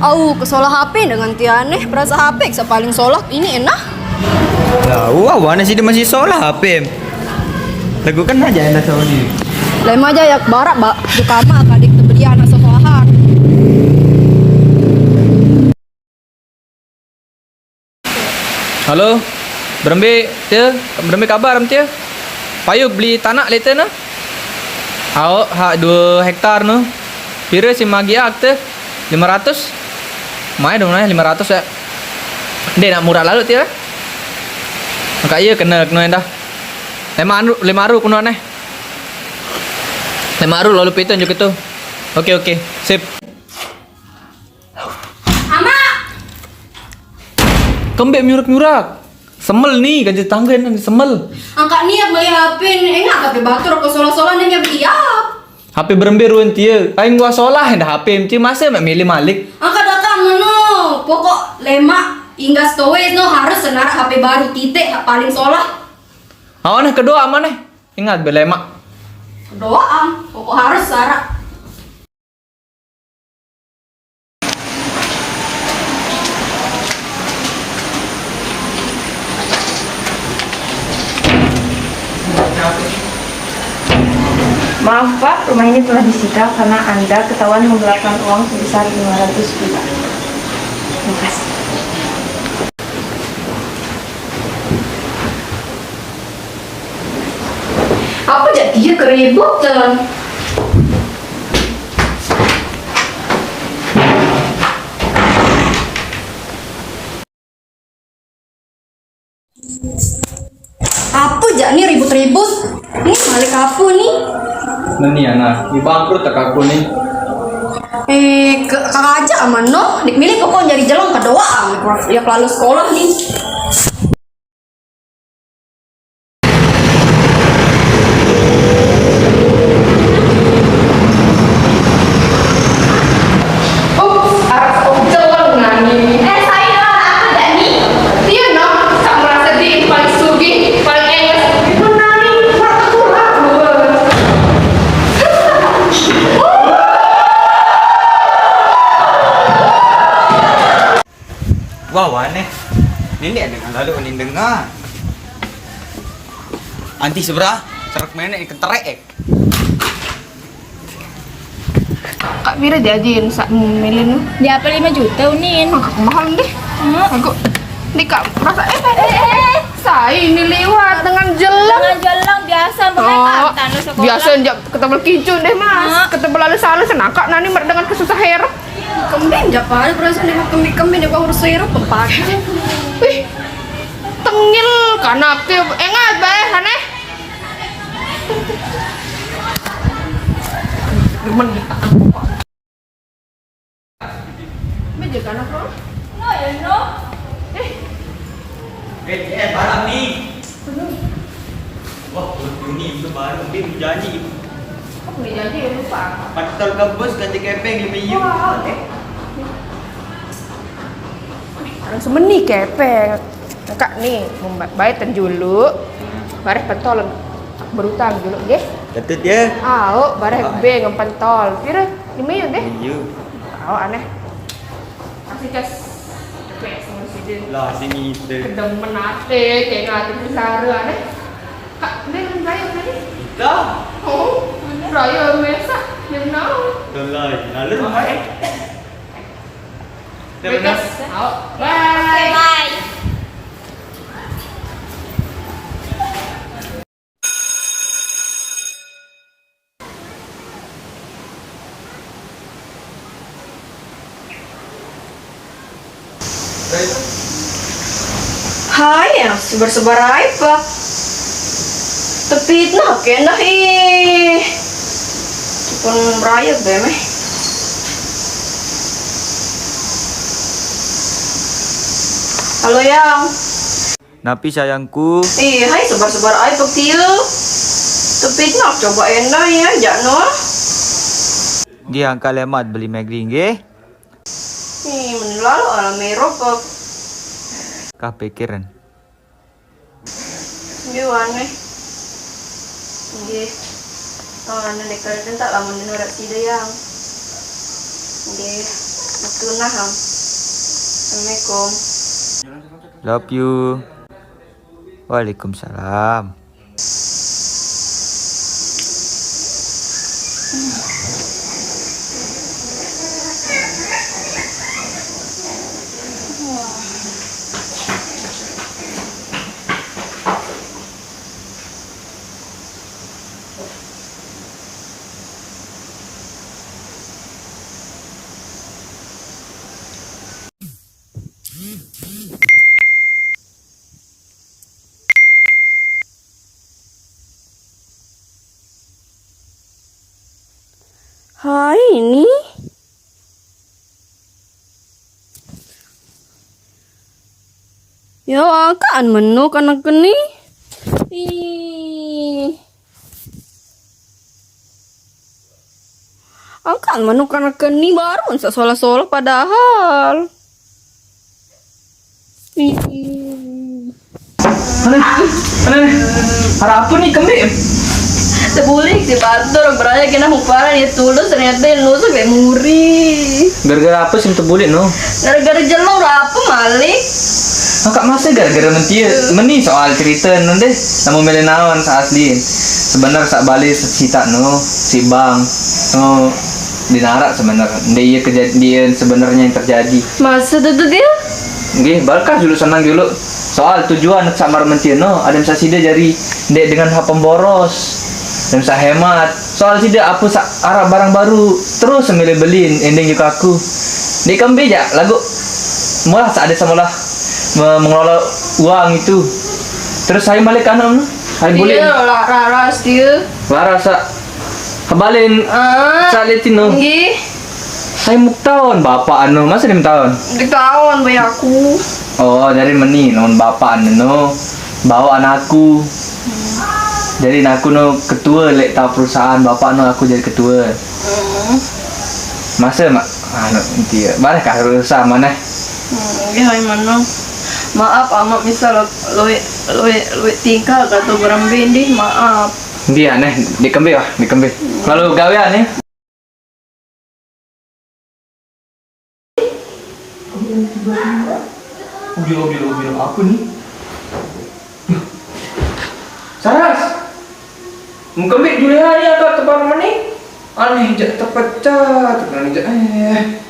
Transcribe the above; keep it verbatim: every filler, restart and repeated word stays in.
Au, kesolah H P dengan tianeh, perasa H P sa paling solah ini endah. Lah, wah, wana sih dia masih solah H P. Lagu kan aja endah sama dia. Lema aja ya barak, ba, tu kama kadik tu beli anak solahan. Halo, berembe te, berembe kabar em te? Payu beli tanah lete na? Hao, ha dua hektar nu. Pira si magi ak te? Lima ratus? Mai dong nah, lima ratus ya. Deh, nak murah lalu te. Angka iya kena kena dah. Lima aru, lima aru kuno aneh. Lima aru lalu pitu juk itu. Oke, oke, sip. Ama! Kembe miurak-miurak. Semel ni, ganti tangga ni semel. Angka niat beli H P ni, enggak H P batur, aku solah-solah ni nyiap dia. H P berembe ruan tia. Aing gua solah, endah H P tia masa mak milih malik. Angka datang meno, pokok lemak, inggas towes no harus senar H P baru titik, ha, paling solah. Awan kedua aman eh. Ingat belemak. Doang, pokok harus sarak. Maaf Pak, rumah ini telah disita karena Anda ketahuan menggelapkan uang sebesar lima ratus juta. Terima kasih. Apa jadi dia keributan? Apa jak ni ribut-ribut? Ni malik apa ni? Nani anak, ni bangkrut tak aku ni. Eh, ke, kagak aja aman no. Dik milih pokok nyari jalan ke doang. Ya kelalu sekolah ni. Ups, arep ucel nani. Eh, saya lawan aku dah ni. Dia no, tak merasa diri paling sugih, paling enges. Menani, merasa kurang. Wah, aneh. Nenek dengan lalu ni dengar. Anti seberah, serak menek ni kentereek. Kak Mira diajain sak milin. Dia apa lima juta unin? Kak mahal deh. Aku di kak merasa eh, eh, eh, eh. Saya ini lewat dengan jelang. Dengan jelang biasa mereka. Oh, biasa jak ketebel kijun deh mas. Ketebel alis-alis nangkak nani mer dengan kesusah herep. Kembin jak pada perasaan dia kembin kembin dia baru serep tempat. Wih, tengil kanak dia engat bae aneh. Demen. Meja kanak lo. No ya no. Eh. Eh, eh, barang ni. Wah, ini itu baru dia berjanji. Apa ni janji ya lupa. Patel kebus ganti kepeng lima iu. Wah, eh. Orang semeni kepeng. Kak ni, bae tenjulu. Bareh pentol berutang dulu nggih. Ketut ya. Au, bareh be ngempentol. Pira? Lima iu deh. Iu. Au aneh. Kasih cas. Cepet sama sidin. Lah sini itu. Kedemen ate, kayak ngati besar aneh. Kak, dia belum bayar tadi? Kita. Oh, raya mesak, dia naon? Tolai, lalu. Bye. Bye. Hai, yang sebar-sebar aib, Pak. Tepitnah, kenah, ih. Pun merayap, be, meh. Halo, Yang. Napi sayangku? Ih, hai sebar-sebar ai pek tiu. Tepitnah coba endah ya, jak noh. Nggih angka lemat beli Maggi nggih. Ih, meni lalu ala merok pek. Kah pikiran. Nggih aneh. Nggih. Oh, anu dek kerja tak lama dina rak sida yang. Nggih. Tunah, Ham. Assalamualaikum. Love you. Waalaikumsalam. Hai ni. Ya, akan menu kanak keni. Ih. Angkat menu kanak keni baru sa solah-solah padahal. Ih. Aneh, aneh. Ada apa ni kembik? Tebulik di batur beraya kena huparan ya tulus ternyata yang nusuk kayak muri. Gara-gara apa sih tebulik no? Gara-gara jelong apa malik? Angkat masa gara-gara mentia meni soal cerita no deh. Namun mele naon sa asli. Sebenar sak balik sitak no si bang no dinarak sebenar. Dia iya kejadian sebenarnya yang terjadi. Masa tu tu dia? Nggih, balkah dulu senang dulu. Soal tujuan sak mar mentia no, ada misa sida jari ndek dengan ha pemboros. Ada misa hemat. Soal sida apa sak arah barang baru terus semilih belin ending juga aku. Ndek kembe jak lagu mulah sak ada semulah me- mengelola uang itu. Terus saya balik kanan, saya boleh Iya, lah raras dia. Laras sak kebalin Ah, sak letino. Nggih. Saya muktaon bapak anu, masa dia muktaon? Ditaon bayi aku. Oh, jadi meni non bapak anu no bawa anakku. Jadi anakku no ketua lek tahu perusahaan bapak no aku jadi ketua. Hmm. Masa mak anu nanti ya. Bareh kah urusan mana? Hmm, nggih, hai mano. Maaf, amat misal luwe luwe luwe tingkah atau berembe ndih, maaf. Ndi aneh, dikembe wah, dikembe. Lalu gawean ya. Udah, udah, udah, apa nih? Saras, mengkembe Juleha ni angkat tebar meni. Aneh jak terpecah, tekan jak eh.